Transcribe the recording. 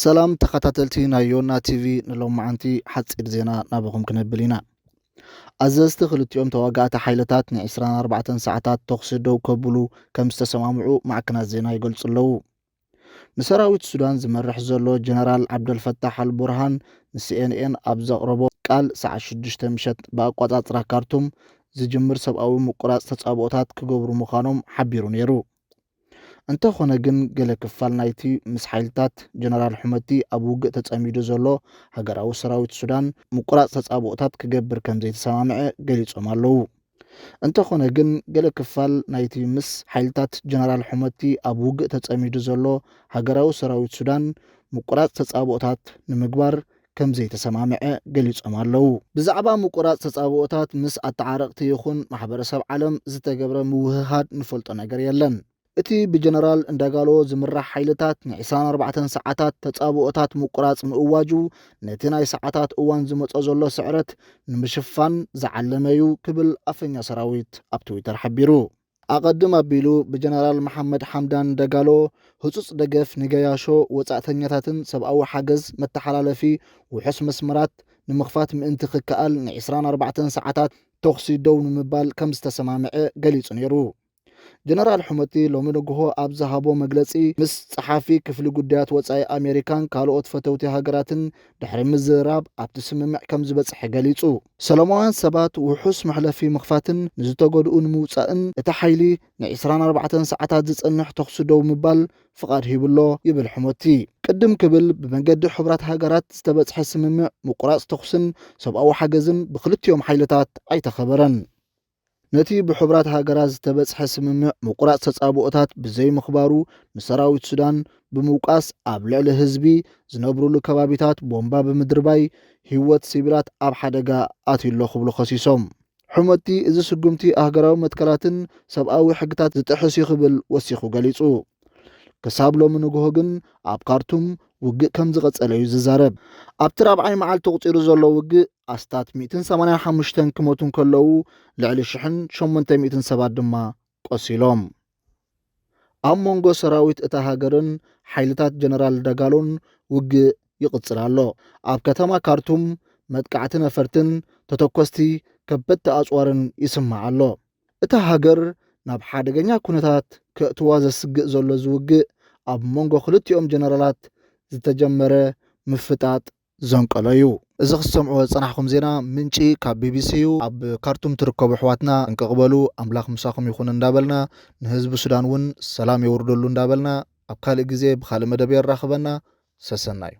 ሰላም ተኸታተልቲ ናይ ዮና ቲቪ፣ ንሎማዓንቲ ሓፂር ዜና ናባኹም ክነብል ኢና። ኣዘዝቲ ክልቲኦም ተዋጋእቲ ሓይልታት ን24 ሰዓታት ተኹሲ ደው ከብሉ ከም ዝተሰማምዑ ማዕከናት ዜና ይገልጹ ኣለዉ። ንሰራዊት ሱዳን ዝመርሕ ዘሎ ጀነራል ዓብደልፈታሕ ኣልቡርሃን ንሲኤንኤን ኣብ ዘቕረቦ ቃል፣ ሰዓት ሽዱሽተ ምሸት ብኣቋጻጽራ ካርቱም ዝጅምር ሰብኣዊ ምቁራጽ ተጻብኦታት ክገብሩ ምዃኖም ሓቢሩ ነይሩ። እንተኾነ ግን፣ ገለ ክፋል ናይቲ ምስ ሓይልታት ጀነራል ሑመቲ ኣብ ውግእ ተጸሚዱ ዘሎ ሃገራዊ ሰራዊት ሱዳን ምቁራጽ ተጻብኦታት ክገብር ከም ዘይተሰማምዐ ገሊጾም ኣለዉ። እንተኾነ ግን፣ ገለ ክፋል ናይቲ ምስ ሓይልታት ጀነራል ሑመቲ ኣብ ውግእ ተጸሚዱ ዘሎ ሃገራዊ ሰራዊት ሱዳን ምቁራጽ ተጻብኦታት ንምግባር ከም ዘይተሰማምዐ ገሊጾም ኣለዉ። ብዛዕባ ምቁራጽ ተጻብኦታት ምስ ኣተዓረቕቲ ይኹን ማሕበረሰብ ዓለም ዝተገብረ ምውህሃድ ንፈልጦ ነገር የለን። እቲ ብጀነራል እንዳጋሎ ዝምራሕ ሓይልታት ን24 ሰዓታት ተጻብኦታት ምቁራጽ ምእዋጁ፣ ነቲ ናይ ሰዓታት እዋን ዝመጾ ዘሎ ስዕረት ንምሽፋን ዝዓለመ እዩ ክብል ኣፈኛ ሰራዊት ኣብ ትዊተር ሓቢሩ። ኣቐድም ኣቢሉ ብጀነራል መሓመድ ሓምዳን ደጋሎ ህጹጽ ደገፍ ንገያሾ ወጻእተኛታትን ሰብኣዊ ሓገዝ መተሓላለፊ ውሑስ መስመራት ንምኽፋት ምእንቲ ክከኣል ን24 ሰዓታት ተኹሲ ደው ንምባል ከም ዝተሰማምዐ ገሊጹ ነይሩ። ጀነራል ሑመቲ ሎሚ ንግሆ ኣብ ዝሃቦ መግለጺ፣ ምስ ጸሓፊ ክፍሊ ጉዳያት ወጻኢ ኣሜሪካን ካልኦት ፈተውቲ ሃገራትን ድሕሪ ምዝርራብ ኣብቲ ስምምዕ ከም ዝበጽሐ ገሊጹ። ሰላማውያን ሰባት ውሑስ መሕለፊ ምኽፋትን ንዝተጎድኡ ንምውጻእን እቲ ሓይሊ ን24 ሰዓታት ዝጸንሕ ተኹሲ ደው ምባል ፍቓድ ሂብሎ ይብል ሑመቲ። ቅድም ክብል ብመንገዲ ሕቡራት ሃገራት ዝተበጽሐ ስምምዕ ምቁራጽ ተኹስን ሰብኣዊ ሓገዝን ብክልቲኦም ሓይልታት ኣይተኸበረን። ነቲ ብሕቡራት ሃገራት ዝተበጽሐ ስምምዕ ምቁራጽ ተጻብኦታት ብዘይምኽባሩ ንሰራዊት ሱዳን ብምውቃስ ኣብ ልዕሊ ህዝቢ ዝነብሩሉ ከባቢታት ቦምባ ብምድርባይ ህይወት ሲቪላት ኣብ ሓደጋ ኣትዩ ኣሎ ክብሉ ከሲሶም። ሑመቲ እዚ ስጉምቲ ኣህገራዊ መትከላትን ሰብኣዊ ሕግታት ዝጥሕስ እዩ ክብል ወሲኹ ገሊጹ። ክሳብ ሎሚ ንግሆ ግን ኣብ ካርቱም ውግእ ከም ዝቐጸለ እዩ ዝዛረብ። ኣብቲ ራብዓይ መዓልቲ ተቑጺሩ ዘሎ ውግእ ኣስታት ሚእትን ሰማንያን ሓሙሽተን ክሞቱ እንከለዉ፣ ልዕሊ ሽሕን ሸሞንተ ሚእትን ሰባት ድማ ቆሲሎም። ኣብ መንጎ ሰራዊት እታ ሃገርን ሓይልታት ጀነራል ዳጋሎን ውግእ ይቕጽል ኣሎ። ኣብ ከተማ ካርቱም መጥቃዕቲ ነፈርትን ተተኮስቲ ከበድቲ ኣጽዋርን ይስማዕ ኣሎ። እታ ሃገር ናብ ሓደገኛ ኩነታት ከእትዋ ዘስግእ ዘሎ ዝውግእ ኣብ መንጎ ክልቲኦም ጀነራላት ዝተጀመረ ምፍጣጥ ዘንቀሎ እዩ። እዚ ክትሰምዕዎ ዝጸናሕኩም ዜና ምንጪ ካብ ቢቢሲ እዩ። ኣብ ካርቱም ትርከቡ ኣሕዋትና ጥንቅቕ በሉ፣ ኣምላኽ ምሳኹም ይኹን እንዳበልና፣ ንህዝቢ ሱዳን እውን ሰላም የውርደሉ እንዳበልና፣ ኣብ ካልእ ግዜ ብኻልእ መደብ የራኽበና። ሰሰናዩ።